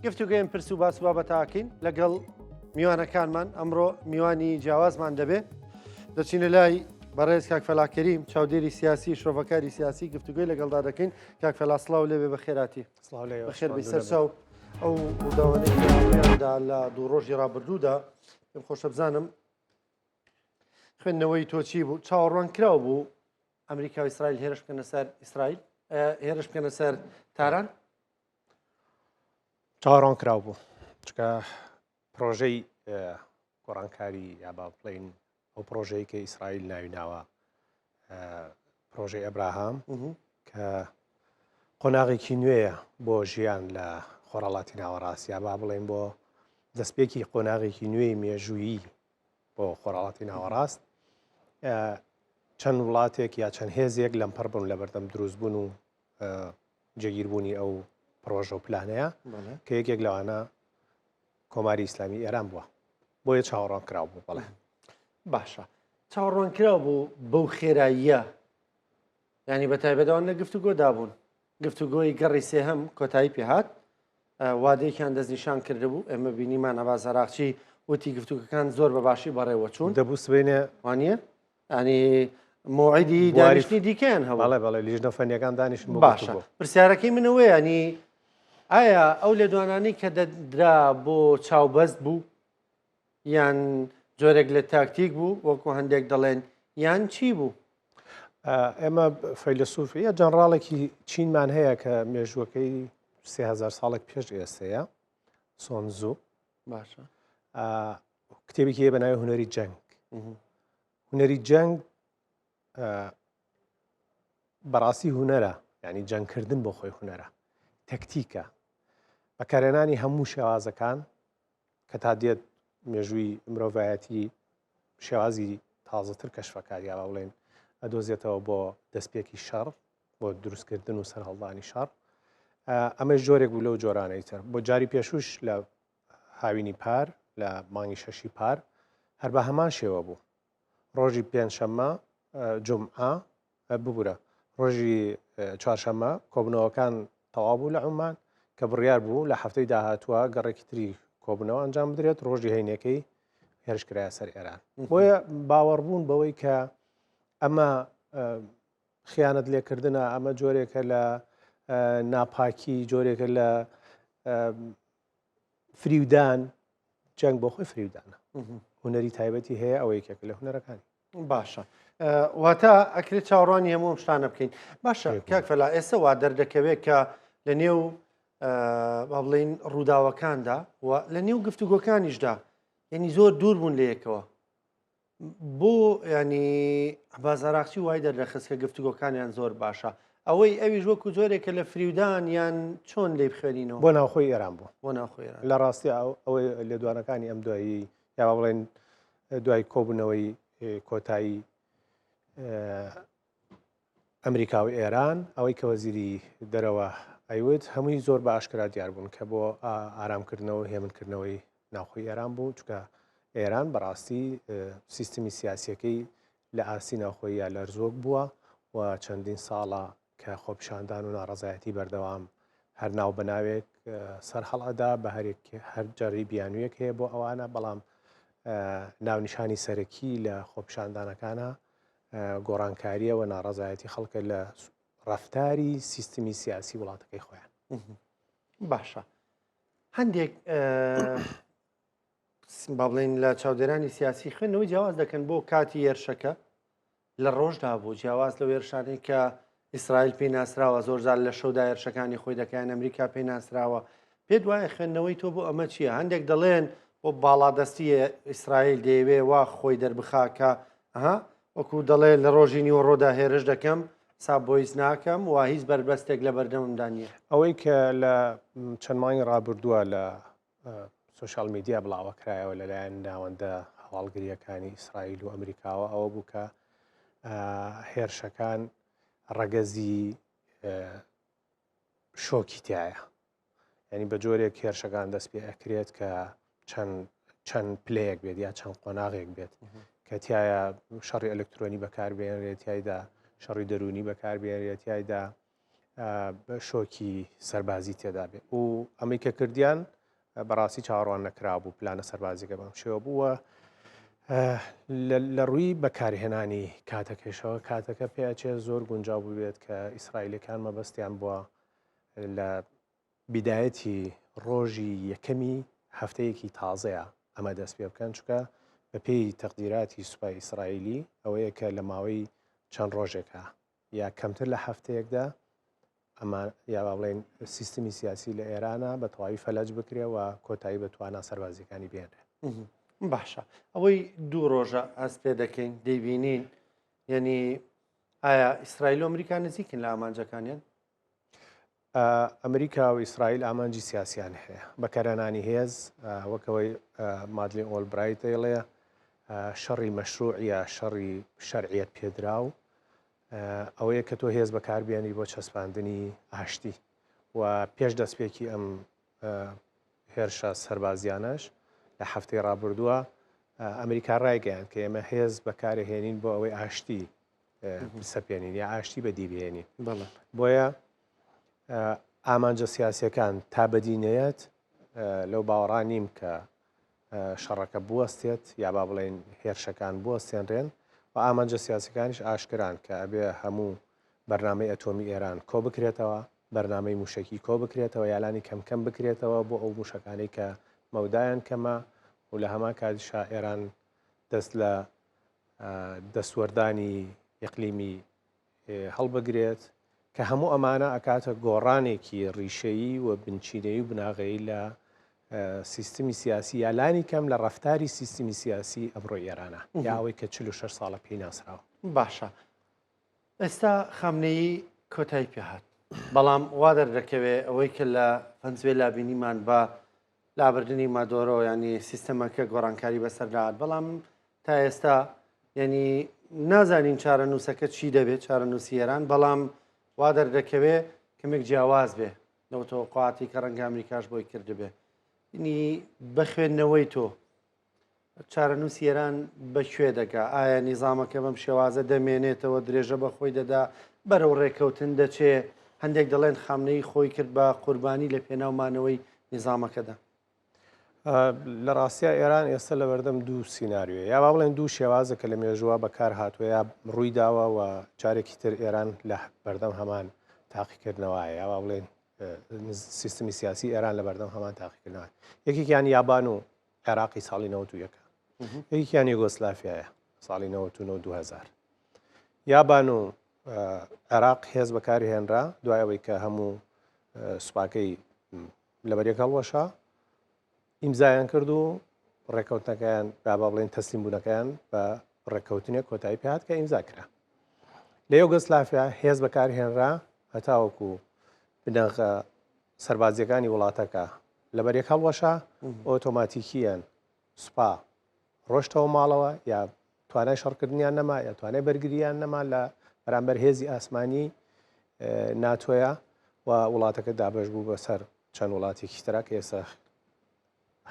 گفتوگەیان پرس و باس و بابەتاکەین لەگەڵ میوانەکانمان. ئەمڕۆ میوانی جیاوازمان دەبێ. دەچینە لای بەڕێز کاک فەلاح کەریم، چاودێری سیاسی، شرۆڤەکاری سیاسی، گفتوگۆی لەگەڵدا دەکەین. کاک فەلاح سڵاو لێبێ، بەخێراتی. سڵاو لێ بەخێر بی. سەرچاو ئەو ڕووداوانەی کە ڕوویاندا لە دوو ڕۆژی ڕابردوودا، پێم خۆشە بزانم خوێندنەوەی تۆ چی بوو؟ چاوەڕوان کراو بوو ئەمریکا و ئیسرائیل هێرش بکەنە سەر ئیسرائیل، هێرش بکەنە سەر تاران؟ چاوەڕوان کراو بوو، چکە پرۆژەی گۆڕانکاری یا با بڵین ئەو پرۆژەی کە ئیسرائیل ناوی ناوە پرۆژەی ئەبراهام کە قۆناغێکی نوێیە بۆ ژیان لە خۆڕەڵاتی ناوەڕاست یا با بڵێن بۆ دەستپێکی قۆناغێکی نوێی مێژوویی بۆ خۆڕاڵاتی ناوەڕاست، چەند وڵاتێک یا چەند هێزێک لەمپەر بوون لە بەردەم دروستبوون و جێگیربوونی ئەو پرۆژە و پلانەیە کە یەکێک لەوانە کۆماری ئیسلامی ئێران بووە، بۆیە چاوەڕوان کراو بوو. بەڵێ. باشە، چاوەڕوان کراو بوو بەو خێراییە؟ ینی بە تایبەتەوان لە گفتوگۆدا بوون، گفتوگۆی گەڕی سێهەم کۆتایی پێهات، وادەیەکیان دەستنیشان کردبوو، ئێمە بینیمان عەباس عراقچی وتی گفتوگەکان زۆر بە باشی بەڕێوەچوون. دەبوو سبەینێ وانە ینی موعیدی دانیشتنی دیکەیان هەبوو. بەڵێ بەڵێ، لیژنە فەنیەکان دانیشتن بۆ باشە. گفتوگۆ. پرسیارەکەی من ئەوەیە ینی ئایا ئەو لێدوانانەی کە دەدرا بۆ چاوبەست بوو یان جۆرێک لە تاکتیک بوو وەکو هەندێک دەڵێن یان چی بوو؟ ئێمە فەیلەسوف یا جەنڕاڵێکی چینمان هەیە کە مێژووەکەی 3000 ساڵێک پێش ئێستەیە، سۆنزو. باشە. کتێبێکی هەیە بە ناوی هونەری جەنگ. هونەری جەنگ بەڕاستی هونەرە، یعنی جەنگکردن بۆ خۆی هونەرە، تەکتیکە، بەکارهێنانی هەموو شێوازەکان کە تا دێت مێژووی مرۆڤایەتی شێوازی تازەتر کەشفەکات یا با بڵێن ئەدۆزێتەوە بۆ دەستپێکی شەڕ، بۆ دروستکردن و سەرهەڵدانی شەڕ. ئەمەش جۆرێک بوو لەو جۆرانەی تر. بۆ جاری پێشوش لە هاوینی پار، لە مانگی شەشی پار هەر بە هەمان شێوە بوو. ڕۆژی پێنجشەممە، جومعە، ببورە، ڕۆژی چوارشەممە کۆبوونەوەکان تەواو بوو لە عومان، کە بڕیار بوو لە هەفتەی داهاتووە گەڕێکی تری کۆبوونەوە ئەنجام بدرێت، ڕۆژی هەینەکەی هێرش کرایە سەر ئێران. بۆیە باوەڕبوون بەوەی کە ئەمە خیانەت لێکردنە، ئەمە جۆرێکە لە ناپاکی، جۆرێکە لە فریودان، جەنگ بۆ خۆی فریودانە، هونەری تایبەتی هەیە، ئەوە یەکێکە لە هونەرەکانی. باشە، واتە ئەکرێت چاوەڕوانی هەموو ئەم شتانە بکەین. باشە کاک فەلا، ئێستا وا دەردەکەوێت کە لە نێو با بڵین ڕووداوەکاندا و لە نێو گفتوگۆکانیشدا یعنی زۆر دوور بوون لە یەکەوە. بۆ ینی عەباس عراقچی وای دەردەخست کە گفتوگۆکانیان زۆر باشە، ئەوەی ئەویش وەکو جۆرێکە لە فریودان یان چۆن لێی بخوێنینەوە؟ بۆ ناوخۆی ئێران بوو. بۆ ناوخۆی ئێران. لە ڕاستی ئەوەی لێدوانەکانی ئەم دوایی یا با بڵێن دوای کۆبوونەوەی کۆتایی ئەمریکا و ئێران، ئەوەی کە وەزیری دەرەوە ئەیوت هەمووی زۆر بە ئاشکرا دیار بوون کە بۆ ئارامکردنەوە و هێمنکردنەوەی ناوخۆی ئێران بوو، چونکە ئێران بەڕاستی سیستمی سیاسیەکەی لە ئاستی ناوخۆیە لەرزۆک بووە و چەندین ساڵە کە خۆپیشاندان و ناڕەزایەتی بەردەوام هەر ناو بە ناوێک سەر هەڵئەدا، بە هەرێک هەر جاری بیانوویەک هەیە بۆ ئەوانە، بەڵام ناونیشانی سەرەکی لە خۆپیشاندانەکانە گۆڕانکاریە و ناڕەزایەتی خەڵکە لە ڕەفتاری سیستمی سیاسی وڵاتەکەی خۆیان. باشە، هەندێک با بڵێین لە چاودێرانی سیاسی خوێندنەوەی جیاواز دەکەن بۆ کاتی هێرشەکە لە ڕۆژدا بوو، جیاواز لەو هێرشانەی کە ئیسرائیل پێی ناسراوە زۆرجار لە شەودا هێرشەکانی خۆی دەکەن، ئەمریکا پێی ناسراوە. پێت وایە خوێندنەوەی تۆ بۆ ئەمە چییە؟ هەندێک دەڵێن بۆ باڵادەستی ئیسرائیل دەیەوێ وا خۆی دەربخا کە ئەها وەکو دەڵێ لە ڕۆژی نیوەڕۆدا هێرش دەکەم، حساب بۆ هیچ ناکەم و هیچ بەربەستێک لە بەردەممدا نییە. ئەوەی کە لە چەند مانگی ڕابردووە لە سۆشیال میدیا بڵاوەکرایەوە لەلایەن ناوەندە هەواڵگرییەکانی ئیسرائیل و ئەمریکاوە ئەوە بوو کە هێرشەکان ڕەگەزی شۆکی تایە، ینی بە جۆرێک هێرشەکان دەست پێ ئەکرێت کە چەند چەند پلەیەک بێت یا چەند قۆناغێک بێت کە تایە شەڕی ئەلکترۆنی بەکاربێنرێت، تایدا شەڕی دەرونی بەکاربێنرێت، تایدا. شۆکی سەربازی تێدا بێ و ئەمەی کە کردیان بەڕاستی چاوەڕوان نەکرابوو پلانە سەربازیەکە بەم شێوە بووە لە ڕووی بەکارهێنانی کاتەکەشەوە کاتەکە پێچێ زۆر گونجاو ببێت کە ئیسرائیلەکان مەبەستیان بووە لە بیدایەتی ڕۆژی یەکەمی هەفتەیەکی تازەیە ئەمە دەست پێ بکەن چکە بەپێی تەقدیراتی سوپای ئیسرائیلی ئەوەیە کە لە ماوەی چەند ڕۆژێکە یا کەمتر لە هەفتەیەکدا ئەمە یا با بڵێن سیستمی سیاسی لە ئێرانە بە تەواوی فەلەج بکرێ و کۆتایی بە توانا سەربازیەکانی بێنرێ. باشە ئەوەی دوو ڕۆژە هەست پێ دەکەین دەیبینین یعنی ئایا ئیسرائیل و ئەمریکا نزیکن لە ئامانجەکانیان؟ ئەمریکا و ئیسرائیل ئامانجی سیاسیان هەیە بەکارهێنانی هێز وەکەوەی مادلین ئۆلبرایت دەیڵێ شەڕی مەشروع یا شەڕی شەرعیەت پێدراو ئەوەیە کە تۆ هێز بەکاربیێنی بۆ چەسپاندنی ئاشتی و پێش دەستپێکی ئەم هێرشە سەربازیانەش لە هەفتەی ڕابردووە ئەمریکا ڕایگەیان کە ئێمە هێز بەکارهێنین بۆ ئەوەی ئاشتی بسەپێنین یا ئاشتی بەدی بهێنین بۆیە ئامانجە سیاسەکان تا بەدی نەیەت لەو باوەڕان نیم کە شەڕەکە بوەستێت یا با بڵێن هێرشەکان بوەستێنرێن و ئامانجە سیاسەکانیش ئاشکران کە ئەبێ هەموو بەرنامەی ئەتۆمی ئێران کۆ بکرێتەوە بەرنامەی موشکی کۆ بکرێتەوە یالانی کەم کەم بکرێتەوە بۆ ئەو موشەکانەی کە مەودایان کەمە و لە هەمان کاتیشا ئێران دەست لە دەستوەردانی ئیقلیمی هەڵبگرێت کە هەموو ئەمانە ئەکاتە گۆڕانێکی ڕیشەیی و بنچینەیی و بناغەیی لە سیستمی سیاسی یا لانی کەم لە ڕەفتاری سیستمی سیاسی ئەمڕۆی ئێرانە یا ئەوەی کە 46 ساڵە پێی ناسراوە. باشە ئێستا خامنەیی کۆتایی پێهات بەڵام وا دەردەکەوێ ئەوەی کە لە فەنزوێلا بینیمان بە لابردنی مادۆرۆ ینی سیستەمەکە گۆڕانکاری بەسەردا هات بەڵام تا ئێستا ینی نازانین چارەنووسەکە چی دەبێت چارەنووسی ئێران بەڵام وا دەردەکەوێ کەمێک جیاواز بێ لەو تەوەقعاتی کە ڕەنگە ئەمریکاش بۆی کردبێ ینی بە خوێندنەوەی تۆ چارەنووسی ئێران بە کوێ دەگا؟ ئایا نیزامەکە بەم شێوازە دەمێنێتەوە، درێژە بە خۆی دەدا، بەرەو ڕێککەوتن دەچێ؟ هەندێک دەڵێن خامنەیی خۆی کرد بە قوربانی لە پێناو مانەوەی نیزامەکەدا. لە ڕاستیا ئێران ئێستا لە بەردەم دوو سیناریۆیە یا با بڵێن دوو شێوازە کە لە مێژووە بەکار هاتووە یا ڕووی داوە و جارێکی تر ئێران لە بەردەم هەمان تاقیکردنەوەیە یا با بڵێن سیستمی سیاسی ئێران لە بەردەم هەمان تاقیکردنەوە یەکێکیان یابان و عێراقی ساڵی 91 یەکیان یۆگۆسلافیایە ساڵی 99 2000 یابان و عێراق هێز بەکارهێنرا دوای ئەوەی کە هەموو سوپاکەی لەبەرێک هەڵوەشا ئیمزایان کرد و ڕێککەوتنەکەیان با بڵێن تەسلیم بوونەکەیان بە ڕێککەوتنێک کۆتایی پێهات کە ئیمزا کرا لە یۆگۆسلافیا هێز بەکارهێنرا هەتاوەکو بنەغە سەربازیەکانی وڵاتەکە لەبەریەک هەڵوەشا ئۆتۆماتیکییەن سوپا ڕۆشتەوە ماڵەوە یا توانای شەڕکردنیان نەما یا توانای بەرگریان نەما لە بەرامبەر هێزی ئاسمانی ناتۆیە و وڵاتەکە دابەش بوو بەسەر چەند وڵاتێکی ترا کە ئێستا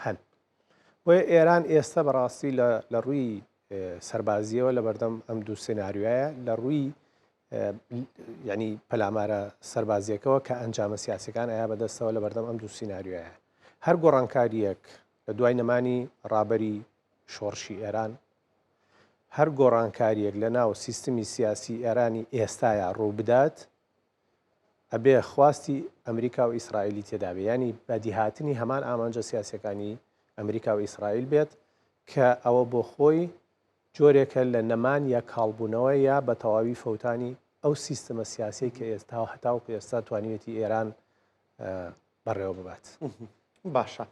هەن. بۆیە ئێران ئێستا بەڕاستی لە ڕووی سەربازیەوە لە بەردەم ئەم دوو سناریۆیە لە ڕووی یعنی پەلامارە سەربازیەکەوە کە ئەنجامە سیاسەکان ئایا بەدەستەوە لە بەردەم ئەم دوو سیناریۆیە هەر گۆڕانکاریەک لە دوای نەمانی ڕابەری شۆڕشی ئێران هەر گۆڕانکاریەک لە ناو سیستمی سیاسی ئێرانی ئێستایا ڕووبدات ئەبێ خواستی ئەمریکا و ئیسرائیلی تێدابێ ینی بەدیهاتنی هەمان ئامانجە سیاسەکانی ئەمریکا و ئیسرائیل بێت کە ئەوە بۆ خۆی جۆرێکە لە نەمان یا کاڵبوونەوە یا بە تەواوی فەوتانی ئەو سیستمە سیاسیەی کە ئێستا و هەتاوەکو ئێستا توانیوێتی ئێران بەڕێوە ببات. باشە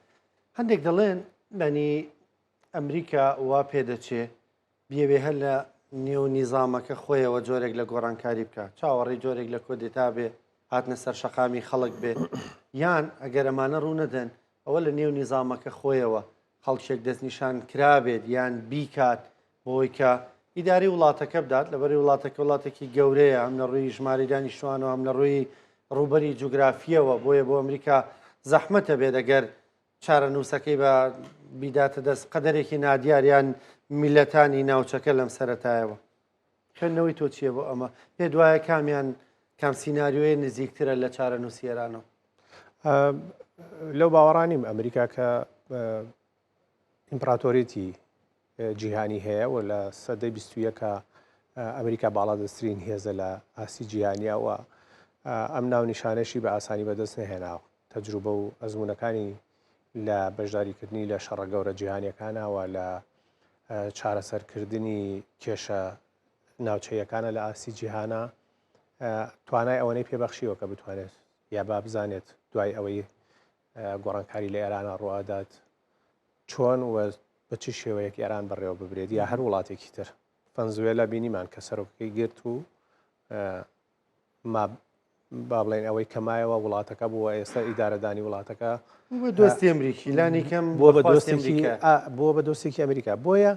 هەندێک دەڵێن بەنی ئەمریکا وا پێدەچێ بیەوێ هەر لە نێو نیزامەکە خۆیەوە جۆرێک لە گۆڕانکاری بکە چاوەڕێی جۆرێک لە کۆدێتا بێ هاتنە سەر شەقامی خەڵک بێ یان ئەگەر ئەمانە ڕوو نەدەن ئەوە لە نێو نیزامەکە خۆیەوە خەڵکێک دەستنیشان کرابێت یان بیکات بۆی کە ئیداری وڵاتەکە بدات لەبەری وڵاتەکە وڵاتێکی گەورەیە هەم لە ڕووی ژمارەی دانیشتوانەوە هەم لە ڕووی ڕووبەری جوگرافیەوە بۆیە بۆ ئەمریکا زەحمەتە بێت ئەگەر چارەنووسەکەی بە بیداتە دەست قەدەرێکی نادیار یان میلەتانی ناوچەکە لەم سەرەتایەوە. خوێندنەوەی تۆ چییە بۆ ئەمە؟ پێت وایە کامیان کام سیناریۆیە نزیکترە لە چارەنووسی ئێرانەوە؟ لەو باوەڕانیم ئەمریکا کە ئیمپراتۆریەتی جیهانی هەیە و لە سەدەی 21 ئەمریکا باڵادەسترین هێزە لە ئاستی جیهانیە و ئەم ناونیشانەشی بە ئاسانی بەدەست نەهێناوە تەجروبە و ئەزمونونەکانی لە بەشداریکردنی لە شەڕە گەورە جیهانیەکانەوە لە چارەسەرکردنی کێشە ناوچەیەکانە لە ئاستی جیهانە توانای ئەوەنەی پێبەخشیوە کە بتوانێت یا با بزانێت دوای ئەوەی گۆڕانکاری لە ئێرانە ڕوئدات چۆن و بە چ شێوەیەک ئێران بەڕێوە ببرێت یا هەر وڵاتێکی تر فەنزوێلا بینیمان کە سەرۆکەکەی گرت و ما با بڵێن ئەوەی کەمایەوە وڵاتەکە بووە ئێستا ئیدارەدانی وڵاتەکە دۆستی ئەمریکی لانی کەم بۆ بە دۆستێکی بۆ بە دۆستێکی ئەمریکا بۆیە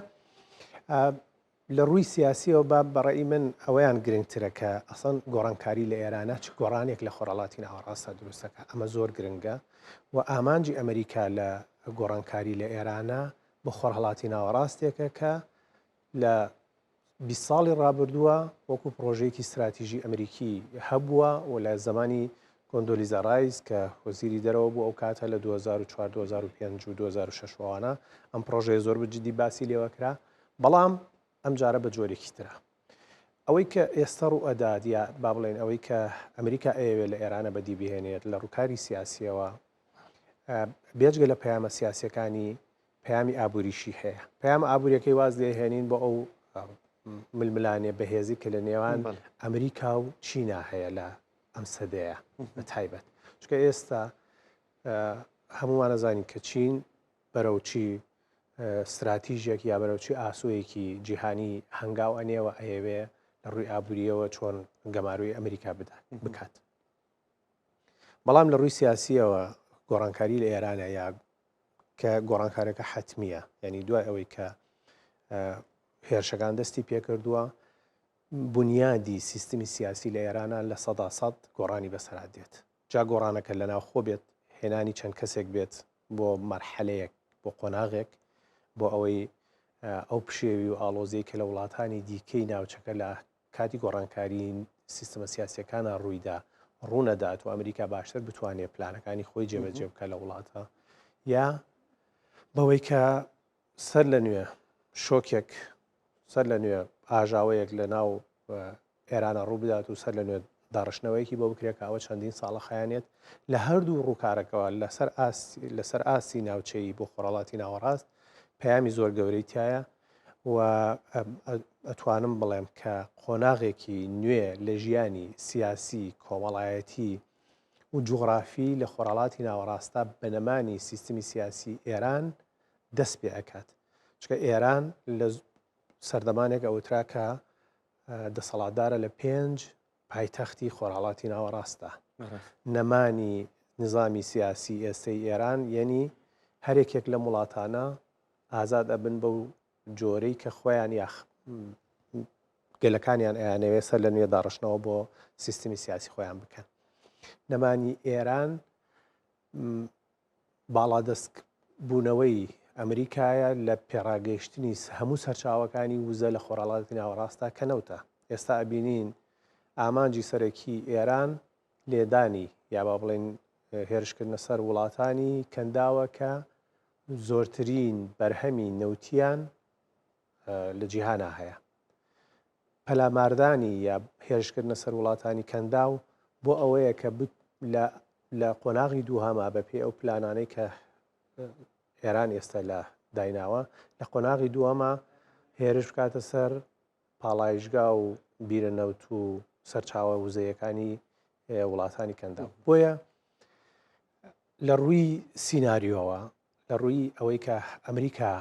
لە ڕووی سیاسیەوە با بەڕێی من ئەوەیان گرنگترە کە ئەسەن گۆڕانکاری لە ئێرانە چ گۆڕانێک لە خۆڕەڵاتی ناوەڕاستە دروستەکە ئەمە زۆر گرنگە و ئامانجی ئەمریکا لە گۆڕانکاری لە ئێرانە بۆ خۆرهەڵاتی ناوەڕاستێکە کە لە 20 ساڵی ڕابردووە وەکو پرۆژەیەکی ستراتیژی ئەمریکی هەبووە و لە زمانی کۆندۆلیزا ڕایس کە وەزیری دەرەوە بوو ئەو کاتە لە 2004 2005 و 2006 وانە ئەم پرۆژەیە زۆر بە جدی باسی لێوە کرا بەڵام ئەم جارە بە جۆرێکی ترە. ئەوەی کە ئێستا ڕوو ئەدات یا با بڵێن ئەوەی کە ئەمریکا ئەیەوێت لە ئێرانە بەدی بهێنێت لە ڕووکاری سیاسیەوە بێجگە لە پەیامە سیاسەکانی پەیامی ئابووریشی هەیە پەیام ئابووریەکەی واز لێهێنین بۆ ئەو ململانێ بەهێزی کە لە نێوان ئەمریکا و چینا هەیە لە ئەم سەدەیە بە تایبەت چکە ئێستا هەمووانەزانین کە چین بەرەو چی ستراتیژێک یا بەرەو چی ئاسۆیەکی جیهانی هەنگاو ئەنێوە ئەیەوێ لە ڕووی ئابووریەوە چۆن گەمارۆی ئەمریکا بدات بکات بەڵام لە ڕووی سیاسیەوە گۆڕانکاری لە ئێرانە یا کە گۆڕانکارەکە حتمیە ینی دوای ئەوەی کە هێرشەکان دەستی پێکردووە بنیادی سیستمی سیاسی لە ئێرانە 100% گۆڕانی بەسەرا دێت جا گۆڕانەکە لە ناوخۆ بێت هێنانی چەند کەسێک بێت بۆ مەرحەلەیەک بۆ قۆناغێک بۆ ئەوەی ئەو پشێوی و ئاڵۆزیی کە لە وڵاتانی دیکەی ناوچەکە لە کاتی گۆڕانکاری سیستمە سیاسیەکانە ڕوویدا ڕوونەدات و ئەمریکا باشتر بتوانێت پلانەکانی خۆی جێبەجێ بکە لە وڵاتە یا بەوەی کە سەر لە نوێ شۆکێک سەر لە نوێ ئاژاوەیەک لە ناو ئێرانە ڕوو بدات و سەر لە نوێ داڕشتنەوەیەکی بۆ بکرێت کە ئەوە چەندین ساڵە خایەنێت لە هەردوو ڕووکارەکەوە لەسەر ئاستی لەسەر ئاستی ناوچەیی بۆ خۆڕەڵاتی ناوەڕاست پەیامی زۆر گەورەی تایە و ئەتوانم بڵێم کە قۆناغێکی نوێ لە ژیانی سیاسی کۆمەڵایەتی و جوغرافی لە خۆڕەڵاتی ناوەڕاستە بە نەمانی سیستمی سیاسی ئێران دەست پێ ئەکات چکە ئێران لە سەردەمانێک ئەوترا کە دەسەڵاتدارە لە پێنج پایتەختی خۆرهەڵاتی ناوەڕاستدا. نەمانی نظامی سیاسی ئێستەی ئێران یەنی هەرێکێک لەم وڵاتانە ئازاد ئەبن بەو جۆرەی کە خۆیان یاخ گەلەکانیان ئەیانەوێ سەر لە نوێ داڕشتنەوە بۆ سیستمی سیاسی خۆیان بکەن. نەمانی ئێران باڵادەست بوونەوەی ئەمریکایە لە پێڕاگەیشتنی هەموو سەرچاوەکانی وزە لە خۆرهەڵاتی ناوەڕاستدا کە نەوتە. ئێستا ئەبینین ئامانجی سەرەکی ئێران لێدانی یا با بڵێین هێرشکردنە سەر وڵاتانی کەنداوە کە زۆرترین بەرهەمی نەوتیان لە جیهانا هەیە. پەلاماردانی یا هێرشکردنە سەر وڵاتانی کەنداو بۆ ئەوەیە کە لە لە قۆناغی دووهەما بە پێی ئەو پلانانەی کە ئێران ئێستا لە دایناوە لە قۆناغی دووەما هێرش بکاتە سەر پاڵایشگا و بیرە نەوت و سەرچاوە وزەیەکانی وڵاتانی کەنداو بۆیە لە ڕووی سیناریۆوە لە ڕووی ئەوەی کە ئەمریکا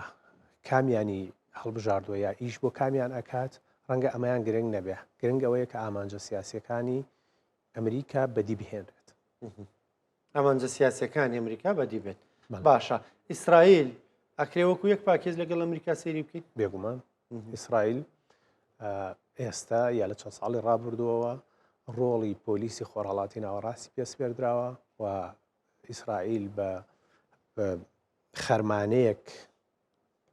کامیانی هەڵبژاردووە یا ئیش بۆ کامیان ئەکات ڕەنگە ئەمەیان گرنگ نەبێ گرنگ ئەوەیە کە ئامانجە سیاسیەکانی ئەمریکا بەدی بهێنرێت. ئامانجە سیاسەکانی ئەمریکا بەدی بێت باشە ئیسرائیل ئەکرێ وەکو یەک پاکێز لەگەڵ ئەمریکا سەیری بکەیت بێگومان ئیسرائیل ئێستا یا لە چەند ساڵی ڕابردووەوە ڕۆڵی پۆلیسی خۆرهەڵاتی ناوەڕاستی پێسپێردراوە و ئیسرائیل بە خەرمانەیەک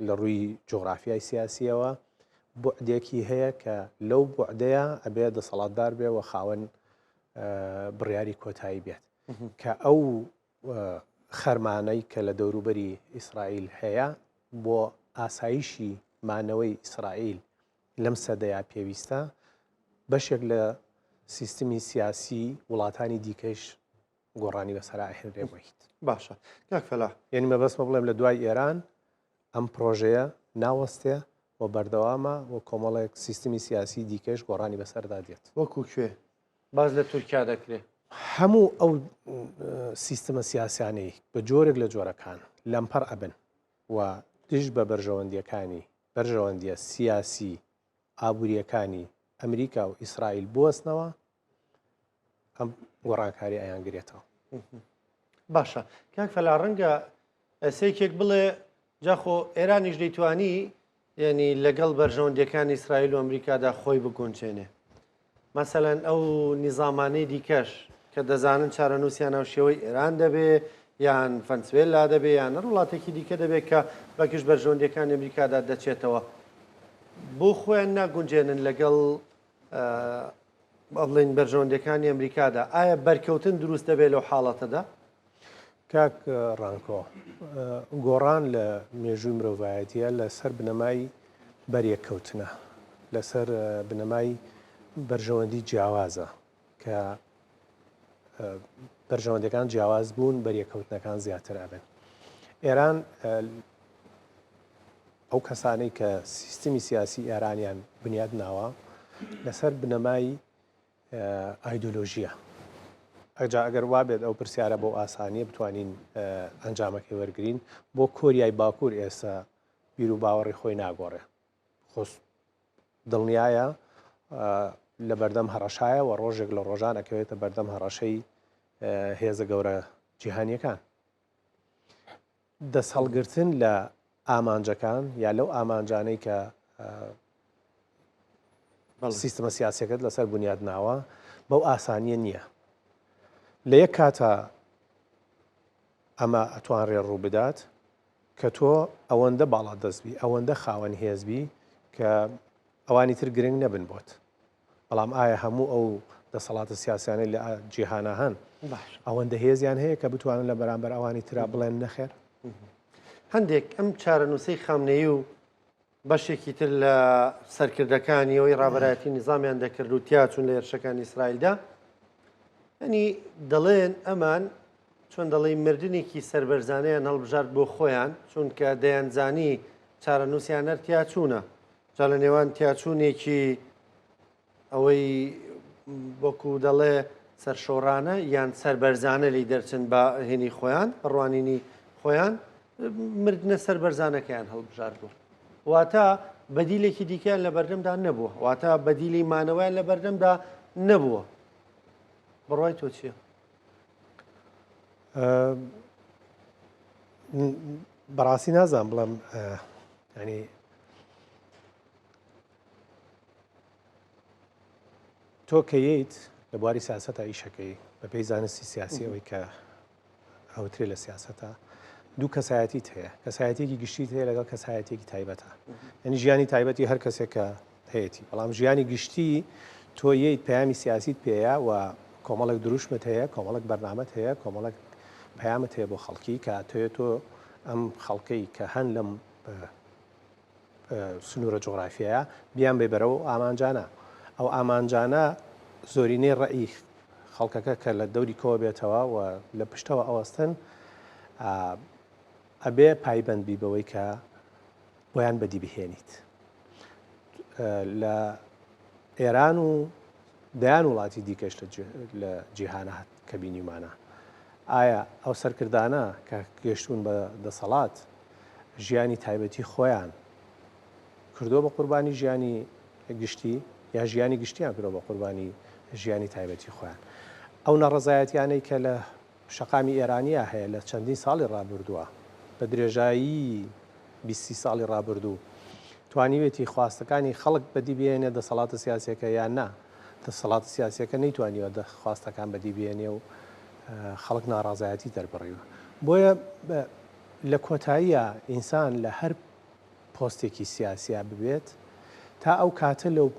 لە ڕووی جوغرافیای سیاسیەوە بوعدێکی هەیە کە لەو بوعدەیە ئەبێ دەسەڵاتدار بێ و خاوەن بڕیاری کۆتایی بێت کە ئەو خەرمانەی کە لە دەوروبەری ئیسرائیل هەیە بۆ ئاسایشی مانەوەی ئیسرائیل لەم سەدەیا پێویستە بەشێک لە سیستمی سیاسی وڵاتانی دیکەش گۆڕانی بەسەرا ئەهێنرێ بۆ هیچ. باشە کاک فەلاح. یەنی مەبەستمە بڵێم لە دوای ئێران ئەم پرۆژەیە ناوەستێ و بەردەوامە و کۆمەڵێک سیستمی سیاسی دیکەش گۆڕانی بەسەردا دێت. وەکو کوێ؟ باس لە تورکیا دەکرێ. هەموو ئەو سیستمە سیاسیانەی بە جۆرێک لە جۆرەکان لەمپەڕ ئەبن و دژ بە بەرژەوەندییەکانی بەرژەوەندییە سیاسی ئابوورییەکانی ئەمریکا و ئیسرائیل بوەستنەوە، ئەم گۆڕانکاری ئەیان گرێتەوە. باشە کاک فەلا ڕەنگە سێکێک بڵێ جاخۆ ئێرانیش دەیتوانی یعنی لەگەڵ بەرژەوەندیەکانی ئیسرائیل و ئەمریکادا خۆی بگونجێنێ مەسەلەن ئەو نیزامانەی دیکەش کە دەزانن چارەنووسیان هاوشێوەی ئێران دەبێ یان فەنسوێلا دەبێ یان هەر وڵاتێکی دیکە دەبێت کە بە گشت بەرژەوەندیەکانی ئەمریکادا دەچێتەوە بۆ خۆیان ناگونجێنن لەگەڵ با بڵێین بەرژەوەندیەکانی ئەمریکادا ئایا بەرکەوتن دروست دەبێت لەو حاڵەتەدا؟ کاک ڕانکۆ، گۆڕان لە مێژووی مرۆڤایەتیە لەسەر بنەمای بەریەککەوتنە، لەسەر بنەمای بەرژەوەندی جیاوازە کە بەرژەوەندەکان جیاواز بوون بەریەکەوتنەکان زیاتر ئەبن. ئێران ئەو کەسانەی کە سیستمی سیاسی ئێرانیان بنیات ناوە لەسەر بنەمای ئایدۆلۆژیە. ئەجا ئەگەر وابێت ئەو پرسیارە بەو ئاسانیە بتوانین ئەنجامەکەی وەرگین بۆ کۆریای باکوور ئێستا بیر و باوەڕی خۆی ناگۆڕێ خۆ دڵنیایە لە بەردەم هەڕەشایە و ڕۆژێک لە ڕۆژان ئەکەوێتە بەردەم هەڕەشەی هێزە گەورە جیهانیەکان دەست هەڵگرتن لە ئامانجەکان یا لەو ئامانجانەی کە سیستمە سیاسەکەت لەسەر بنیاد ناوە بەو ئاسانیە نییە لە یەک کاتە ئەمە ئەتوانرێ ڕوو بدات کە تۆ ئەوەندە باڵا دەستبی ئەوەندە خاوەن هێزبی کە ئەوانی تر گرنگ نەبن بۆت بەڵام ئایا هەموو ئەو دەسەڵاتە سیاسیانەی لە جیهانا هەن ئەوەندە هێزیان هەیە کە بتوانن لە بەرامبەر ئەوانی ترا بڵێن نەخێر؟ هەندێک ئەم چارەنووسەی خامنەیی و بەشێکی تر لە سەرکردەکانی ئەوەی ڕابەرایەتی نیزامیان دەکرد و تیاچوون لە هێرشەکانی ئیسرائیلدا ئەنی دەڵێن ئەمان چۆن دەڵێی مردنێکی سەربەرزانەیان هەڵبژارد بۆ خۆیان چونکە دەیانزانی چارەنووسیان هەر تیاچوونە جا لە نێوان تیاچوونێکی ئەوەی وەکو دەڵێ سەرشۆڕانە یان سەربەرزانە لی دەرچن بە هێنی خۆیان بڕوانینی خۆیان مردنە سەربەرزانەکەیان هەڵبژاردووە واتە بەدیلێکی دیکەیان لە بەردەمدا نەبووە واتە بەدیلی مانەوەیان لە بەردەمدا نەبووە بڕای تۆ چییە؟ بەڕاستی نازان بڵێم ینی تۆ کە یەیت لە بواری سیاسەتا ئیشەکەی بە پێی زانستی سیاسی ئەوەی کە ئەوترێ لە سیاسەتا دوو کەسایەتیت هەیە کەسایەتێکی گشتیت هەیە لەگەڵ کەسایەتێکی تایبەتە یعنی ژیانی تایبەتی هەر کەسێک کە هەیەی بەڵام ژیانی گشتی تۆ یەیت پەیامی سیاسیت پێەیە و کۆمەڵێک دروشمت هەیە کۆمەڵێک بەرنامەت هەیە کۆمەڵێک پەیامت هەیە بۆ خەڵکی کە تۆێ تۆ ئەم خەڵکەی کە هەن لەم سنوورە جوغرافیایە بیان بەی بەرەو ئەو ئامانجانە. ئەو ئامانجانە زۆرینەی ڕەئی خەڵکەکە کە لە دەوری کۆ بێتەوە و لە پشتەوە ئەوەستن ئەبێ پایبەند بی بەوەی کە بۆیان بەدی بهێنیت. لە ئێران و دەیان وڵاتی دیکەش لە جیهانە کە بینیومانە ئایا ئەو سەرکردانە کە گەشتون بە دەسەڵات ژیانی تایبەتی خۆیان کردووە بە قوربانی ژیانی گشتی یا ژیانی گشتیان کردووە بە قوربانی ژیانی تایبەتی خۆیان ئەو ناڕەزایەتیانەی کە لە شەقامی ئێرانیا هەیە لە چەندین ساڵی ڕابردووە بە درێژایی بیستی ساڵی ڕابردوو توانیوێتی خواستەکانی خەڵک بەدی بێنێ دەسەڵاتە سیاسیەکە یان نا دەسەڵاتە سیاسیەکە نەیتوانیوە خواستەکان بەدی بێنێ و خەڵک ناڕازایەتی دەربڕیوە بۆیە لە کۆتاییا ئینسان لە هەر پۆستێکی سیاسیا ببێت تا ئەو کاتە لەو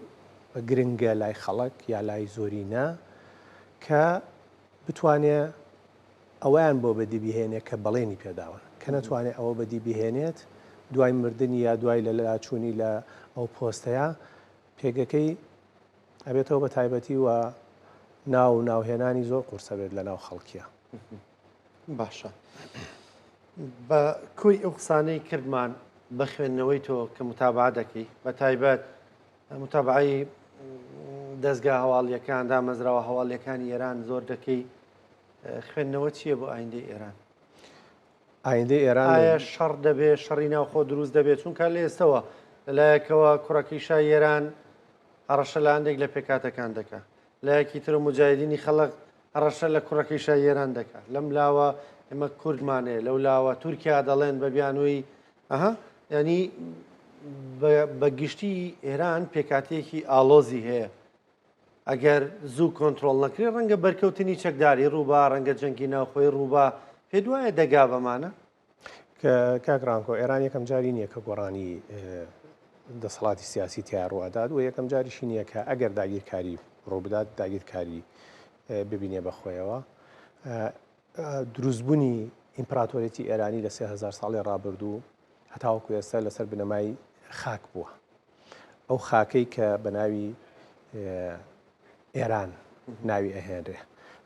گرنگە لای خەڵک یا لای زۆرینە. کە بتوانێ ئەوەیان بۆ بەدی بهێنێ کە بەڵێنی پێداون. کە نەتوانێ ئەوە بەدی بهێنێت، دوای مردنی یا دوای لە لاچوونی لە ئەو پۆستەیا، پێگەکەی ئەبێتەوە بە تایبەتی و ناو و ناوهێنانی زۆر قورس ئەبێت لە ناو خەڵکیا. باشە بە کۆی ئەو قسانەی کردمان بە خوێندنەوەی تۆ کە متابعە دەکەی بە تایبەت متابعەی دەزگا هەواڵیەکان دامەزراوە هەواڵیەکانی ئێران زۆر دەکەی خوێندنەوە چییە بۆ ئایندەی ئێران؟ ئایندەی ئێران ئایا شەڕ دەبێ شەڕی ناوخۆ دروست دەبێت چونکە لە ئێستەوە لەلایەکەوە کوڕەکەی شای ئێران هەڕەشە لە هەندێک لە پێکاتەکان دەکا لایەکی تر مجاهدینی خەڵق هەڕەشە لە کوڕەکەی شای ئێران دەکا لەم لاوە ئێمە کوردمانەیە لەو لاوە تورکیا دەڵێن بە بیانووی ئەها ینی بە گشتی ئێران پێکاتەیەکی ئاڵۆزی هەیە ئەگەر زوو کۆنترۆڵ نەکرێت ڕەنگە بەرکەوتنی چەکداری ڕووبا ڕەنگە جەنگی ناوخۆی ڕووبا پێت وایە دەگا بەمانە؟ کاک ڕانکۆ ئێران یەکەم جاری نییە کە گۆڕانی دەسەڵاتی سیاسی تیا ڕوادات و یەکەم جاریشی نییە کە ئەگەر داگیرکاری ڕووبدات داگیرکاری ببینێ بە خۆیەوە دروستبوونی ئیمپراتۆریەتی ئێرانی لە 3000 ساڵی ڕابردوو هەتاوەکو ئێستا لەسەر بنەمای خاک بووە ئەو خاکەی کە بە ناوی ئێران ناوی ئەهێنرێ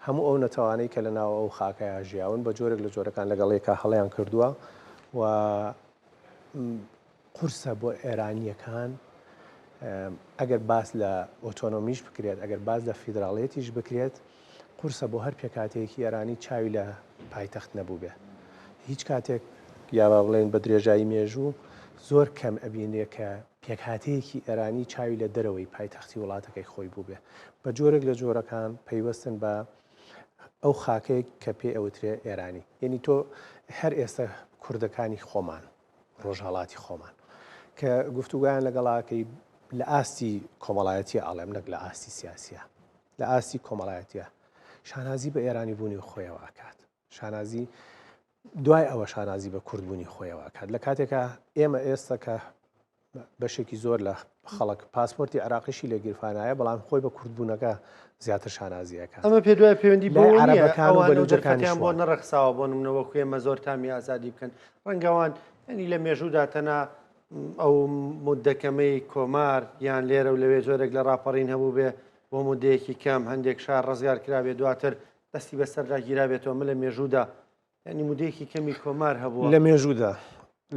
هەموو ئەو نەتەوانەی کە لە ناو ئەو خاکەیا ژیاون بە جۆرێک لە جۆرەکان لەگەڵ یەکا هەڵیان کردووە و قورسە بۆ ئێرانییەکان ئەگەر باس لە ئۆتۆنۆمیش بکرێت ئەگەر باس لە فیدراڵێتیش بکرێت قورسە بۆ هەر پێکهاتەیەکی ئێرانی چاوی لە پایتەخت نەبووبێ. هیچ کاتێک یا با بڵێین بە درێژایی مێژوو زۆر کەم ئەبینرێ کە پێکهاتەیەکی ئێرانی چاوی لە دەرەوەی پایتەختی وڵاتەکەی خۆی بووبێ. بە جۆرێک لە جۆرەکان پەیوەستن بە ئەو خاکەی کە پێی ئەوترێ ئێرانی. یەنی تۆ هەر ئێستا کوردەکانی خۆمان، ڕۆژهەڵاتی خۆمان کە گفتوگۆیان لەگەڵا ئەکەی لە ئاستی کۆمەڵایەتیە ئەڵێم نەک لە ئاستی سیاسیە لە ئاستی کۆمەڵایەتیە شانازی بە ئێرانی بوونی خۆیەوە ئەکات شانازی دوای ئەوە شانازی بە کوردبوونی خۆیەوە ئەکات لە کاتێکا ئێمە ئێستا کە بەشێکی زۆر لە خەڵک پاسپۆرتی عراقیشی لە گیرفانایە بەڵام خۆی بە کوردبوونەکە زیاتر شانازیەکە ئەمە پێ دوای پەیوەندی بۆ عربەکان و بەلوجەکانیان بۆ نەڕەخساوە بۆ نمونە وەکو ئێمە زۆر تامی ئازادی بکەن ڕەنگەوان ینی لە مێژوودا تەنا ئەو مدەکەمەی کۆمار یان لێرە و لەوێ جۆرێک لە ڕاپەڕین هەبوو بێ بۆ مدەیەکی کەم هەندێک شار ڕزگار کرابێ دواتر دەستی بەسەردا گیرابێتەوە من لە مێژوودا یعنی مدەیەکی کەمی کۆمار هەبووە لە مێژوودا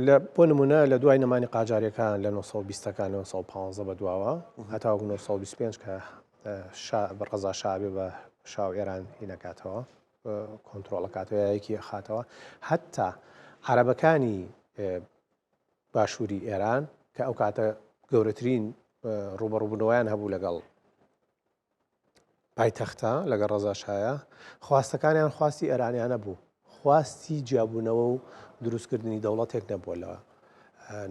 لە بۆ نمونە لە دوای نەمانی قاجارەکان لە 1920ەکان 1915 بە دواوە هەتاوەکو 1925 کە شا ڕەزا شا بێ بە شا و ئێران هینەکاتەوە کۆنترۆڵەکاتەوە یەکی ئەخاتەوە حتا عەرەبەکانی باشووری ئێران کە ئەو کاتە گەورەترین ڕوبەڕوبوونەوەیان هەبوو لەگەڵ پایتەختە لەگەڵ ڕەزا شایە خواستەکانیان خواستی ئێرانیانە بوو خواستی جیابوونەوە و دروستکردنی دەوڵەتێک نەبووە لە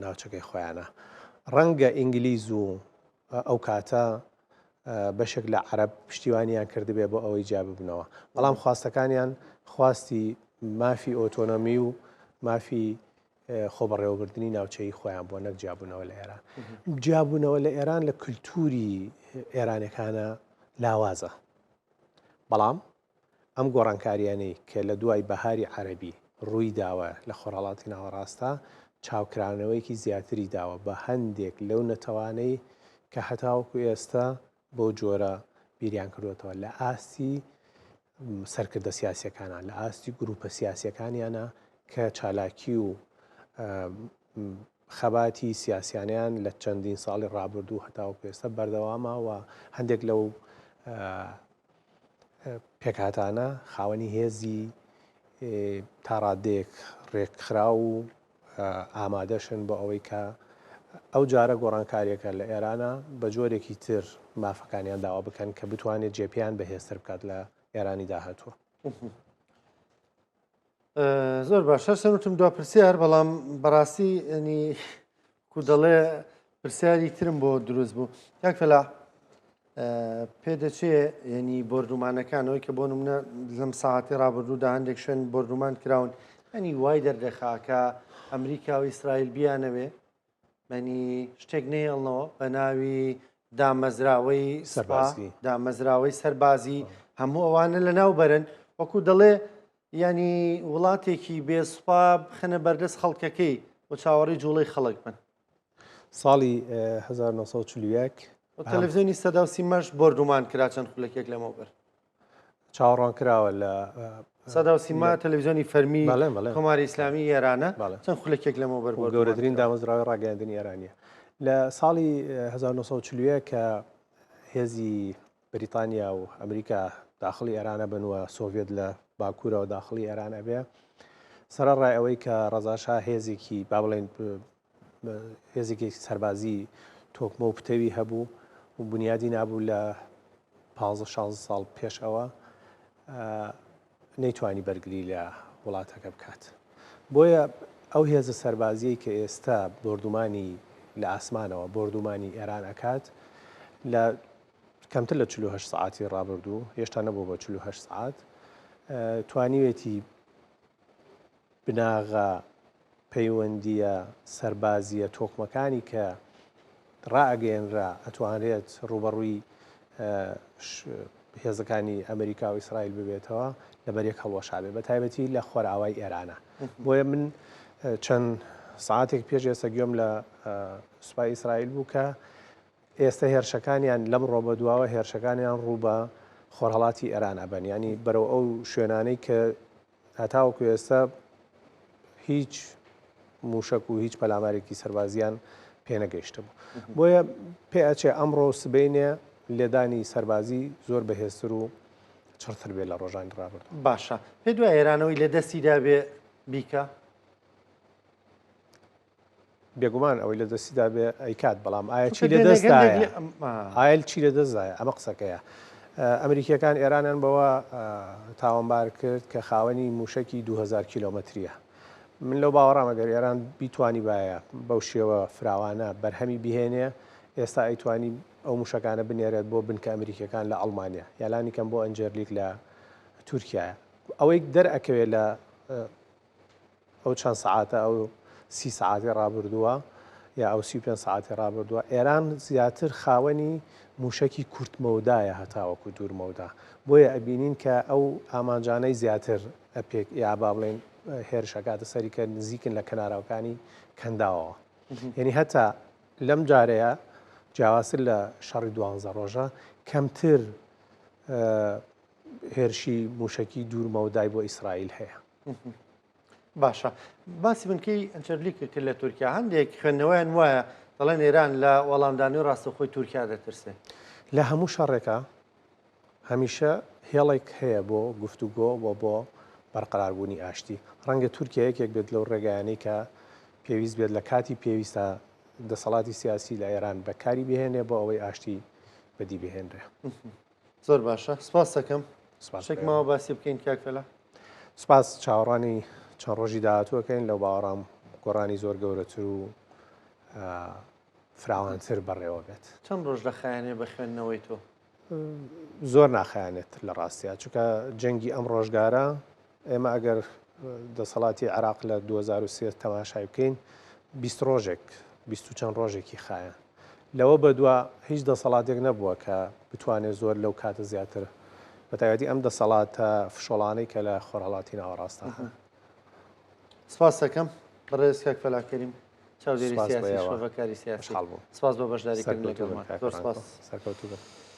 ناوچەکەی خۆیانە ڕەنگە ئینگلیز و ئەو کاتە بەشێک لە عەرەب پشتیوانیان کردبێ بۆ ئەوەی جیا ببنەوە بەڵام خواستەکانیان خواستی مافی ئۆتۆنۆمی و مافی خۆبەڕێوەبردنی ناوچەیی خۆیان بووە نەک جیابوونەوە لە ئێران. جیابوونەوە لە ئێران لە کلتوری ئێرانەکانە لاوازە. بەڵام ئەم گۆڕانکاریانەی کە لە دوای بەهاری عەرەبی ڕووی داوە لە خۆرهەڵاتی ناوەڕاستە چاوکرانەوەیەکی زیاتری داوە بە هەندێک لەو نەتەوانەی کە هەتاوەکو ئێستا بەو جۆرە بیریان کردوێتەوە لە ئاستی سەرکردە سیاسیەکانە لە ئاستی گروپە سیاسیەکانیانە کە چالاکی و خەباتی سیاسیانیان لە چەندین ساڵی ڕابردوو هەتاوەکو ئێستا بەردەوامە و هەندێک لەو پێکهاتانە خاوەنی هێزی تا ڕادەیەک ڕێکخراو و ئامادەشن بۆ ئەوەی کە ئەو جارە گۆڕانکاریەکە لە ئێرانە بە جۆرێکی تر مافەکانیان داوا بکەن کە بتوانێت جێپیان بەهێزتر بکات لە ئێرانی داهاتووە. زۆر باشە سەرتم دو پرسیار بەڵام بەڕاستی ینی کو دەڵێ پرسیاری ترم بۆ دروست بوو کاک فەلا پێدەچێ ینی بۆردومانەکانەوەی کە بۆ نمونە لەم ساعتی ڕابردوودا هەندێک شوێن بۆردومان کراون ینی وای دەردەخاکە ئەمریکا و ئیسرائیل بیانەوێ مەنی شتێک نەهێڵنەوە بە ناوی دامەزراوەی سەربازی دامەزراوەی سەربازی. هەموو ئەوانە لەناو بەرن وەکو دەڵێ یانی وڵاتێکی بێ سوپا بخەنە بەردەست خەڵکەکەی و چاوەڕێی جوڵەی خەڵک بن. ساڵی 1941 تەلەڤزیۆنی سەدا و سیماش بۆردومان کرا چەند خولەکێک لەمەوبەر. چاوەڕوان کراوە لە سەدا و سیما تەلەڤزیۆنی فەرمی کۆماری ئیسلامی ئێرانە چەند خولەکێک لەمەوبەر گەورەترین دامەزراوەی ڕاگەیاندنی ئێرانیە لە ساڵی 1940 کە هێزی بریتانیا و ئەمریکا داخڵی ئێران ئەبن و سۆڤێت لە باکوورەوە داخڵی ئێران ئەبێ سەرەڕای ئەوەی کە ڕەزاشا هێزێکی با بڵێن هێزێکی سەربازی تۆکمە و پتەوی هەبوو و بنیادی نابوو لە 15 16 ساڵ پێش ئەوە نەیتوانی بەرگری لە وڵاتەکە بکات. بۆیە ئەو هێزە سەربازیەی کە ئێستا بۆردومانی لە ئاسمانەوە بۆردومانی ئێران ئەکات لە کەمتر لە 48 سەعاتی ڕابردوو هێشتا نەبوو بە 48 سەعات توانیوێتی بناغە پەیوەندییە سەربازییە تۆکمەکانی کە ڕائەگەیەنرا ئەتوانرێت ڕووبەڕووی هێزەکانی ئەمریکا و ئیسرائیل ببێتەوە لەبەر یەک هەڵوەشابێ بە تایبەتی لە خۆرئاوای ئێرانە بۆیە من چەند ساعتێک پێش ئێستا گوێم لە سوپای ئیسرائیل بوو کە ئێستا هێرشەکانیان لەم ڕۆ بە دواوە هێرشەکانیان ڕوو بە خۆرهەڵاتی ئێران ئەبەن ینی بەرەو ئەو شوێنانەی کە هەتاوەکو ئێستا هیچ موشک و هیچ پەلامارێکی سەربازیان پێنەگەیشتبوو. بۆیە پێ ئەچێ ئەمڕۆ و سبەینێ لێدانی سەربازی زۆر بەهێزتر و چڕتر بێ لە ڕۆژانی ڕابردوو. باشە پێت وایە ئێران ئەوەی لە دەستیدا بێ بیکا؟ بێگومان ئەوەی لە دەستیدا بێ ئەیکات بەڵام ئایا چی لە دەستدایە ئایل چی لە دەستدایە ئەمە قسەکەیە ئەمریکیەکان ئێرانیان بەوە تاوانبار کرد کە خاوەنی موشکی 2000 کیلۆمەتریە من لەو باوەڕام ئەگەر ئێران بیتوانی باە بەو شێوە فراوانە بەرهەمی بهێنێ ئێستا ئەیتوانی ئەو موشەکانە بنێرێت بۆ بنکە ئەمریکیەکان لە ئەڵمانیا یالانی کەم بۆ ئەنجەرلیک لە تورکیا ئەوەی دەرئەکەوێت لە ئەو چەند سەعاتە ئەو سی سەعاتی ڕابردووە یا ئەو 35 سەعاتی ڕابردووە ئێران زیاتر خاوەنی موشکی کورتمەودایە هەتاوەکو دوورمەودا بۆیە ئەبینین کە ئەو ئامانجانەی زیاتر ئەپێک یا با بڵێن هێرش ئەکاتە سەری کە نزیکن لە کەناراوەکانی کەنداوەوە یعنی هەتا لەم جارەیە جیاوازتر لە شەڕی دوانزە ڕۆژە کەمتر هێرشی موشکی دوورمەودای بۆ ئیسرائیل هەیە. باشە باسی بنکەی ئەنچەرلیک کرد لە تورکیا هەندێک خوێندنەوەیان وایە دەڵێن ئێران لە وەڵامدانەوەی ڕاستەوخۆی تورکیا دەترسێ. لە هەموو شەڕێکا هەمیشە هێڵێک هەیە بۆ گفتوگۆ و بۆ بەرقەراربوونی ئاشتی. ڕەنگە تورکیا یەکێک بێت لەو ڕێگایانەی کە پێویست بێت لە کاتی پێویستا دەسەڵاتی سیاسی لە ئێران بەکاری بهێنێ بۆ ئەوەی ئاشتی بەدی بهێنرێ. زۆر باشە سپاس دەکەم شتێک ماوە باسی بکەین کاک فەلا؟ سپاس چاوەڕوانی چەند ڕۆژی داهاتووەکەین لەو باوەڕام گۆڕانی زۆر گەورەتر و فراوانتر بەڕێوە بێت. چەند ڕۆژ دەخایەنێ بە خوێندنەوەی تۆ؟ زۆر ناخایەنێت لە ڕاستیا چونکە جەنگی ئەم ڕۆژگارە ئێمە ئەگەر دەسەڵاتی عێراق لە 2003 تەماشای بکەین 20 ڕۆژێک 20 و چەند ڕۆژێکی خایەن لەوە بەدوا هیچ دەسەڵاتێک نەبووە کە بتوانێت زۆر لەو کاتە زیاتر بەتایبەتی ئەم دەسەڵاتە فشۆڵانەی کە لە خۆرهەڵاتی ناوەڕاستدا هەن. سپاس دەکەم بەڕێز کاک فەلاح کەریم چاودێری سیاسی شرۆڤەکاری سیاسی سپاس بۆ بەشداریکردن لەگەڵمان زۆر سپاس. سەرکەوتوو بن.